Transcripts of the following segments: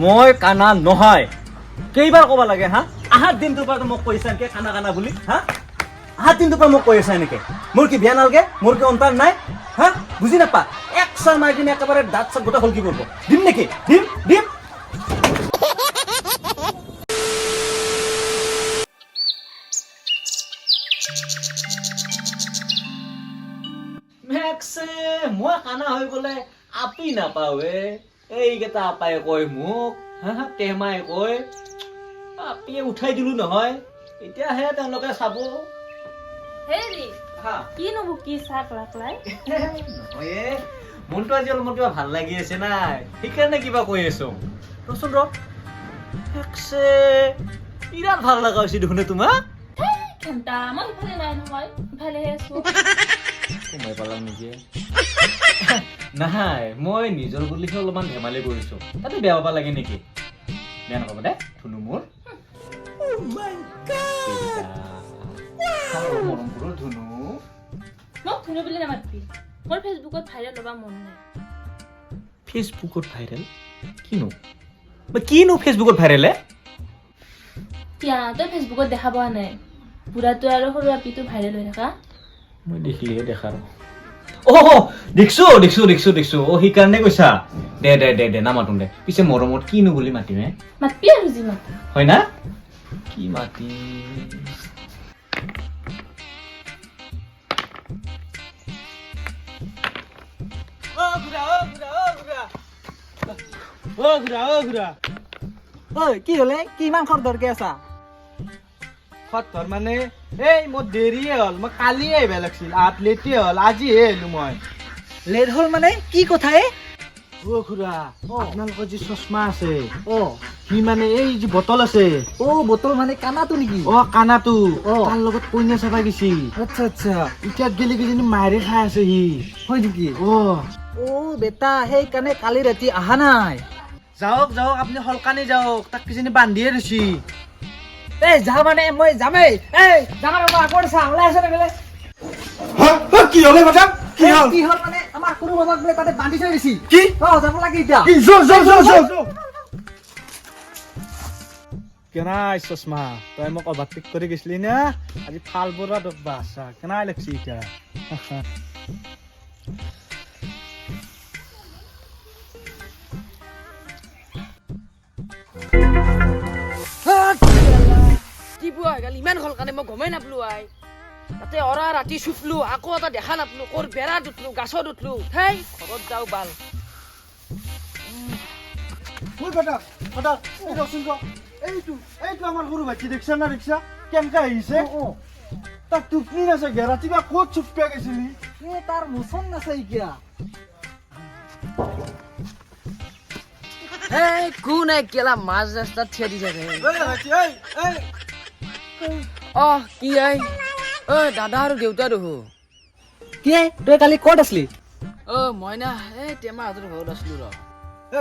মই কানা নহয়। কেইবাৰ ক'ব লাগে হা? আহাৰ দিনটোৰ পৰা মোক কৈছা এনেকে কানা কানা বুলি, হা? আহাৰ দিনটোৰ পৰা মোক কৈ আছা এনেকে। মোৰ কি বিয়া নালগে? মোৰ কি অন্তাৰ নাই, হা? বুজি নাপা? এক চাৰ মাৰি দিম, একেবাৰে দাঁত চাত গোটেই হলকি কৰিব। দিম নেকি? দিম দিম। মেক্সে মই কানা হৈ গ'লে আপি নাপাৱে। এইকেইটা আপাই কয় মোক, হা হা, টেমাই কয় আপিয়ে উঠাই দিলো নহয়, এতিয়াহে তেওঁলোকে চাব। হেৰি হা। কিনো বকি চাক লাক লাই? নহয়, মনটো আজি অলপমান কিবা ভাল লাগি আছে নাই, সেইকাৰণে কিবা কৈ আছো। ৰচোন ৰ, মেক্সে বিৰাট ভাল লগা হৈছে দেখোন তোমাক। ঘণ্টা মই ইফালে নাই নহয়, ইফালেহে আছো। সোমাই পালাম নেকি? নাই, মই নিজৰ বুলিহে অলপমান ধেমালি কৰিছো, তাতে বেয়া পাব লাগে নেকি? বেয়া নাপাব দে ধুনু মোৰ। মৰম কৰো ধুনু। মোক ধুনু বুলি নামাতবি, মোৰ ফেচবুকত ভাইৰেল ল'বা মন নাই। ফেচবুকত ভাইৰেল কিনো? বা কিনো ফেচবুকত ভাইৰেল হে? কিয়া, তই ফেচবুকত দেখা পোৱা নাই বুঢ়াটো আৰু সৰু আপিটো ভাইৰেল হৈ থকা? মই দেখিলেহে দেখা আৰু। অ দেখছো দেখছো দেখছো দেখছো। অ সেইকাৰণে কৈছা। দে দে দে দে, নামাতোং দে। পিছে মৰমত কিনো বুলি মাতিম হে? মাতবি আৰু যি মাতা। হয় না? কি মাতিম? অ খুৰা, অ খুৰা, অ খুৰা, অ খুৰা, অ খুৰা। ঐ, কি হলে? কি ইমান খৰধৰকে আছা? খৰধৰ মানে এই মোৰ দেৰিয়ে হ'ল, মই কালিয়ে আহিব লাগিছিল, আঠ লেটে হ'ল, আজিহে আহিলো মই। লেট হ'ল মানে কি কথা এ? অ খুৰা, আপোনালোকৰ যি চশমা আছে, অ। সি মানে এই যি বটল আছে। অ বটল মানে কানাটো নেকি? অ কানাটো। অ। তাৰ লগত কইনা চাবা গৈছিল। আচ্ছা আচ্ছা। এতিয়া গেলি কিজানি মাৰি খাই আছে সি। হয় নেকি? অ। অ বেটা, সেইকাৰণে কালি ৰাতি অহা নাই। যাওক যাওক, আপুনি সলকানি যাওক, তাক কিজানি বান্ধিয়ে দিছি। এই যা, মানে মই যামেই। এই ডাঙৰ বাবা ক'ত আছা? ওলাই আছা নে? কি হ'ল কথা? কি হ'ল? কি হ'ল মানে আমাৰ সৰু বাবাক বোলে তাতে বান্ধি থৈ দিছি। কি? অ যাব লাগে এতিয়া। কি? যো যো যো যো যো। কেনাই চশমা, তই মোক অভাৰটেক কৰি গৈছিলি না? আজি ফাল বৰা তোক বাছা কেনাই লাগছি এতিয়া। ৰাতিপুৱা হৈ গ'ল, ইমান সোনকালে মই গমেই নাপলো আই। তাতে অৰা ৰাতি চুপলো, আকৌ এটা দেখা নাপলো, ক'ৰ বেৰাত উঠলো, গাছত উঠলো। হেই, ঘৰত যাওঁ বাল। ঐ বেটা বেটা, এই ৰচোন ৰ। এইটো এইটো আমাৰ সৰু ভাইটি, দেখছা না? দেখছা কেনেকে আহিছে? তাক টোপনি নাচাগে, ৰাতিপুৱা ক'ত চুপকে গৈছিলি? এ তাৰ মোচন নাছে এতিয়া। হেই, কোন এই কেলা মাজ ৰাস্তাত থিয় দি থাকে? ঐ ভাইটি, ঐ ঐ। অ কি I? ঐ দাদা আৰু দেউতা দেখো। কি এ, তই কালি ক'ত আছিলি? অ মই না এই টেমাহঁতৰ ঘৰত আছিলো ৰ।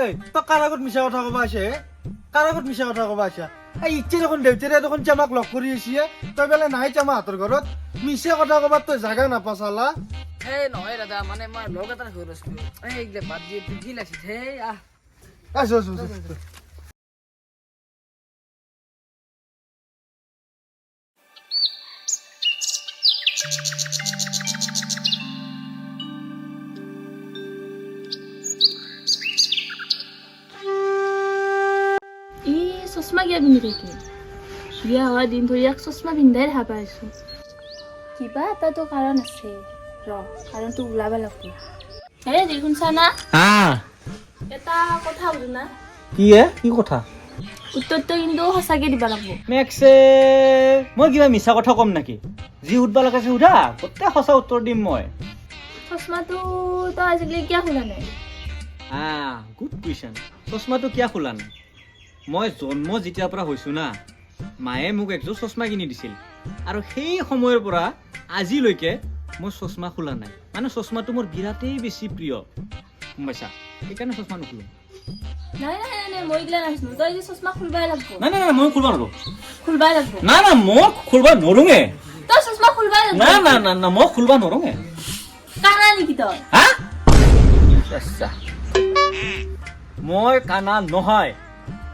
এই তই কাৰ আগত মিছা কথা ক'ব আহিছে হে? কাৰ আগত মিছা কথা ক'ব আহিছা? এই ইচ্ছে দেখোন দেউতাৰে দেখোন চেমাক লগ কৰি আহিছে, তই বোলে নাই চেমাহঁতৰ ঘৰত। মিছা কথা ক'বাত তই জাগা নাপা চালা। হেই নহয় দাদা, মানে মই লগ এটাৰ ঘৰত আছিলো। এই এইগিলা বাদ দিয়ে, কি লাগিছে? হেই আহ। এই যো যো যো। ই চশমা কিয় পিন্ধি থাকে? বিয়া হোৱা দিন ধৰি ইয়াক চশমা পিন্ধাই দেখা পাই আছো। কিবা এটাতো কাৰণ আছে, ৰ কাৰণটো ওলাব লাগব। হে শুনছা না? হা। এটা কথা সুধো না? কি এ? কি কথা? উত্তৰটো কিন্তু সঁচাকে দিব লাগব। মেক্সে মই কিবা মিছা কথা ক'ম নেকি? যি সুধবা লাগিছে সোধা, গোটেই সঁচা উত্তৰ দিম মই। চশমাটো তই আজিকালি কিয় খোলা নাই? Good question. চশমাটো কিয় খোলা নাই? মই জন্ম যেতিয়াৰ পৰা হৈছোঁ না, মায়ে মোক একযোৰ চশমা কিনি দিছিল, আৰু সেই সময়ৰ পৰা আজিলৈকে মই চশমা খোলা নাই। মানে চশমাটো মোৰ বিৰাটেই বেছি প্ৰিয়, গম পাইছা? সেইকাৰণে চশমা নোখোলো। নাই নাই নাই নাই, মই এইগিলা নাজানো। তই যে চশমা খুলবাই লাগব। নাই নাই নাই, মই খুলবা নোৱাৰো। খুলবাই লাগব। না না, মই খুলবা নোৱাৰোঙে। তই চশমা খুলবাই লাগব। না না না না, মই খুলবা নোৱাৰোঙে। কানা নেকি তই? হা? আচ্ছা, মই কানা নহয়।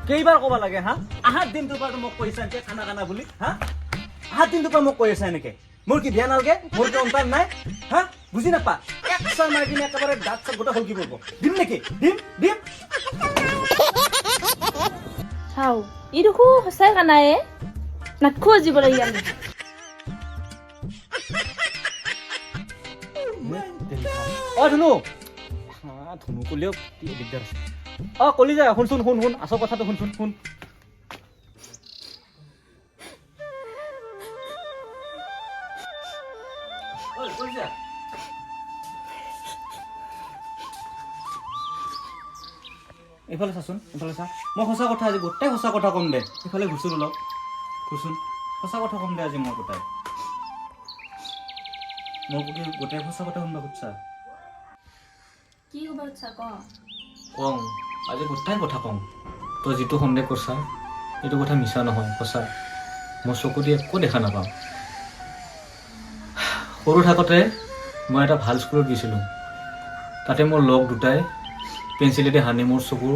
কেইবাৰ ক'ব লাগে হা? আহাৰ দিনটোৰ পৰা মোক কৈছা এনেকে খানা খানা বুলি, হা? আহাৰ দিনটোৰ পৰা মোক কৈ আছা এনেকে। মোৰ কি বিয়া নালগে? মোৰ কি অন্তাৰ নাই, হা? বুজি নাপা? এক চাৰ মাৰি কিনে একেবাৰে দাঁত চাত গোটেই সলকি পৰিব। দিম নেকি? দিম দিম। চাও, ই দেখো সঁচাই কানায়ে নাটখো আজিব লাগি আমি। অ ধুনু, ধুনু কলিও দিগদাৰ আছে। অ কলিজা, শুনচোন, শুন শুন, আচল কথাটো শুনচোন, শুন। ঐ, কলিজা। এইফালে চাচোন, এইফালে চা। মই সঁচা কথা আজি গোটেই সঁচা কথা ক'ম দে। এইফালে ঘূৰচোন অলপ, ঘূৰচোন। সঁচা কথা ক'ম দে আজি মই গোটাই। মই কি গোটেই সঁচা কথা শুনবা খুজিছা? কি ক'ব খুজিছা ক। কওঁ, আজি গোটেই কথা কওঁ। তই যিটো সন্দেহ কৰছা এইটো কথা মিছা নহয়, সঁচা। মই চকু দি একো দেখা নাপাওঁ। সৰু থাকোঁতে মই এটা ভাল স্কুলত গৈছিলোঁ। তাতে মোৰ লগ দুটাই পেঞ্চিলেদি হানি মোৰ চকুৰ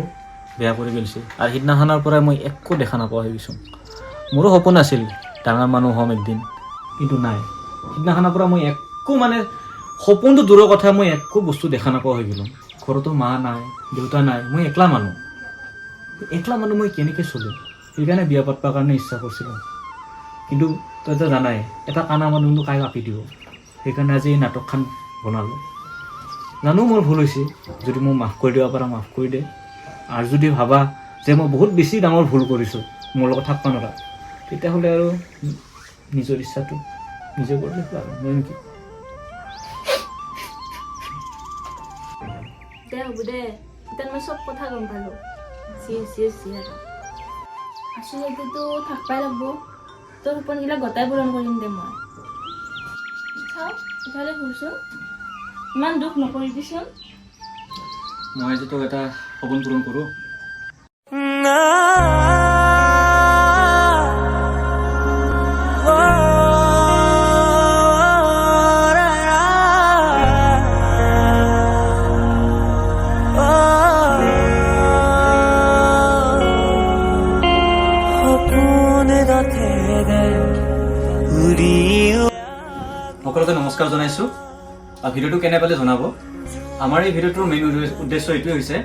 বেয়া কৰি পেলাইছিল আৰু সিদিনাখনৰ পৰাই মই একো দেখা নাপোৱা হৈ গৈছোঁ। মোৰো সপোন আছিল ডাঙৰ মানুহ হ'ম একদিন, কিন্তু নাই। সিদিনাখনৰ পৰা মই একো মানে সপোনটো দূৰৰ কথা, মই একো বস্তু দেখা নাপোৱা হৈ গ'লোঁ। ঘৰতো মা নাই, দেউতা নাই, মই একলা মানুহ। একলা মানুহ মই কেনেকৈ চলিম? সেইকাৰণে বিয়া পাতবাৰ কাৰণে ইচ্ছা কৰিছিলোঁ। কিন্তু তইতো জানাই, এটা কানা মানুহনো কাই কাপি দিব? সেইকাৰণে আজি এই নাটকখন বনালোঁ। জানো মোৰ ভুল হৈছে, যদি মোক মাফ কৰি দিব পাৰা মাফ কৰি দে। আৰু যদি ভাবা যে মই বহুত বেছি ডাঙৰ ভুল কৰিছোঁ, মোৰ লগত থাকিব নোৱাৰা, তেতিয়াহ'লে আৰু নিজৰ ইচ্ছাটো নিজে কৰিলে হ'ল আৰু মই নেকি। দে হ'ব দে, এতিয়া মই চব কথা গম পালো। যি হৈছে হৈছে আৰু আচলতেতো থাকবাই লাগব। তোৰ সপোনগিলা গোটাই পূৰণ কৰিম দে মই। চাওঁ, ইফালে ঘূৰচোন, ইমান দুখ নকৰিবিচোন। মই আজি তোক এটা সপোন পূৰণ কৰোঁ। সকলোকে নমস্কাৰ জনাইছোঁ। আৰু ভিডিঅ'টো কেনে পালে জনাব। আমাৰ এই ভিডিঅ'টোৰ মেইন উদ্দেশ্য এইটোৱে হৈছে,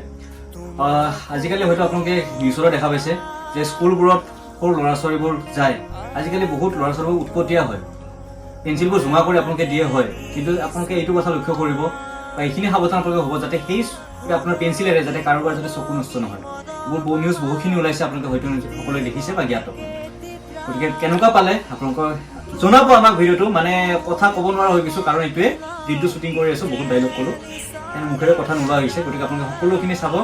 আজিকালি হয়তো আপোনালোকে নিউজতো দেখা পাইছে যে স্কুলবোৰত সৰু ল'ৰা ছোৱালীবোৰ যায়। আজিকালি বহুত ল'ৰা ছোৱালীবোৰ উৎপতীয়া হয়, পেঞ্চিলবোৰ জোঙা কৰি আপোনালোকে দিয়ে হয়। কিন্তু আপোনালোকে এইটো কথা লক্ষ্য কৰিব বা এইখিনি সাৱধান আপোনালোকে হ'ব যাতে সেই আপোনাৰ পেঞ্চিলেৰে যাতে কাৰোবাৰ যাতে চকু নষ্ট নহয়। এইবোৰ নিউজ বহুখিনি ওলাইছে, আপোনালোকে হয়তো সকলোৱে দেখিছে বা জ্ঞাত। গতিকে কেনেকুৱা পালে আপোনালোকৰ জনাব আমাক। ভিডিঅ'টো মানে কথা ক'ব নোৱাৰা হৈ গৈছোঁ, কাৰণ এইটোৱে দিনটো শ্বুটিং কৰি আছোঁ, বহুত ডাইলগ ক'লোঁ, সেইকাৰণে মুখেৰে কথা নোলোৱা হৈছে। গতিকে আপোনালোকে সকলোখিনি চাব।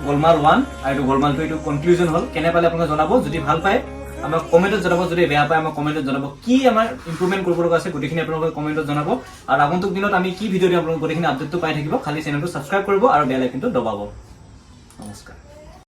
গোলমাল 1 আৰু এইটো গোলমালটো এইটো কনক্লুজন হ'ল। কেনে পালে আপোনালোকে জনাব। যদি ভাল পায় আমাক কমেণ্টত জনাব, যদি বেয়া পায় আমাক কমেণ্টত জনাব। কি আমাৰ ইম্প্ৰুভমেণ্ট কৰিব লগা আছে গোটেইখিনি আপোনালোকে কমেণ্টত জনাব। আৰু আগন্তুক দিনত আমি কি ভিডিঅ' দিম আপোনালোকে গোটেইখিনি আপডেটটো পাই থাকিব। খালি চেনেলটো ছাবস্ক্ৰাইব কৰিব আৰু বেল আইকনটো দবাব। নমস্কাৰ।